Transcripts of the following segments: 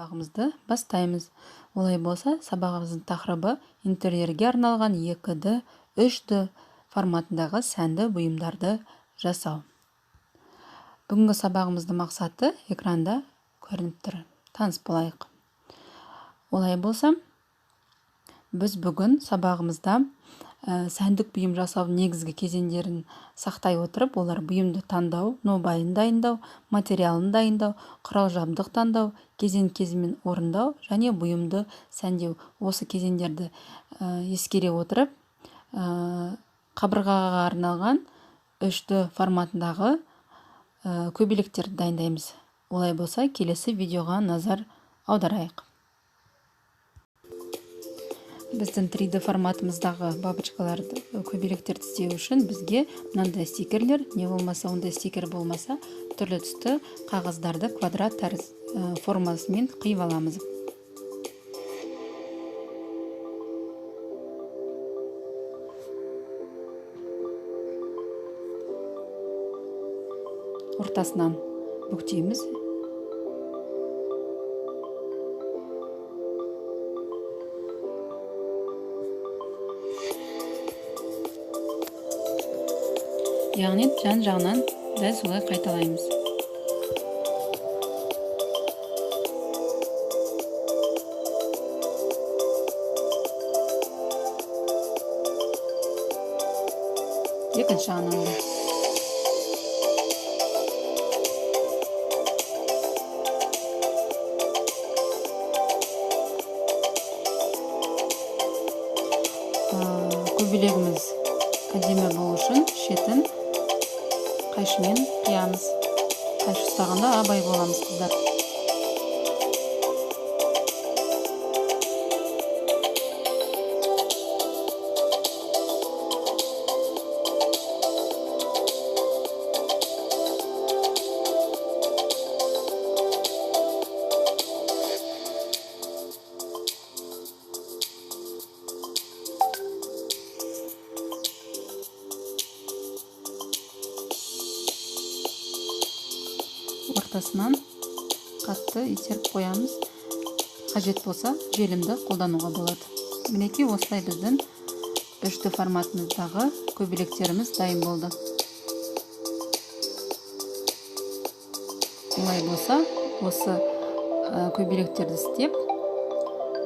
Сабағымызды бастаймыз. Олай болса, сабағымыздың тақырыбы интерьерге арналған 2D, 3D форматындағы сәнді бұйымдарды жасау. Бүгінгі сабағымыздың мақсаты экранда көрініп тұр. Таныс болайық. Олай болса, біз бүгін сабағымызда сәндік бұйым жасаудың негізгі кезеңдерін сақтай отырып, олар бұйымды таңдау, нобайын дайындау, материалын дайындау, құрал-жабдық таңдау, кезең-кезімен орындау және бұйымды сәндеу. Осы кезеңдерді ескере отырып, қабырғаға арналған 3D форматындағы көбелектерді дайындаймыз. Олай болса, келесі видеоға назар аударайық. Біздің 3D форматымыздағы бабочкаларды, көбелектерді істеу үшін бізге мынандай стикерлер, не болмаса ондай стикер болмаса, түрлі түсті қағаздарды квадрат формасымен қиып аламыз. Ортасынан бүктейміз. Яғни жан жағынан дәл солай қайталаймыз. Екінші жағынан да. Көбелегіміз әдемі болу үшін шетін қайшымен қиямыз. Қайшы ұстағанда абай боламыз, қыздар. Ортасынан қатты итеріп қоямыз. Қажет болса, желімді қолдануға болады. Мінекей осылай біздің 3D форматымыздағы көбелектеріміз дайын болды. Олай болса, осы көбелектерді істеп,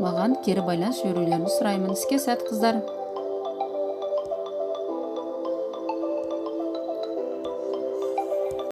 маған кері байланыс жіберулеріңізді сұраймын. Іске сәт, қыздар!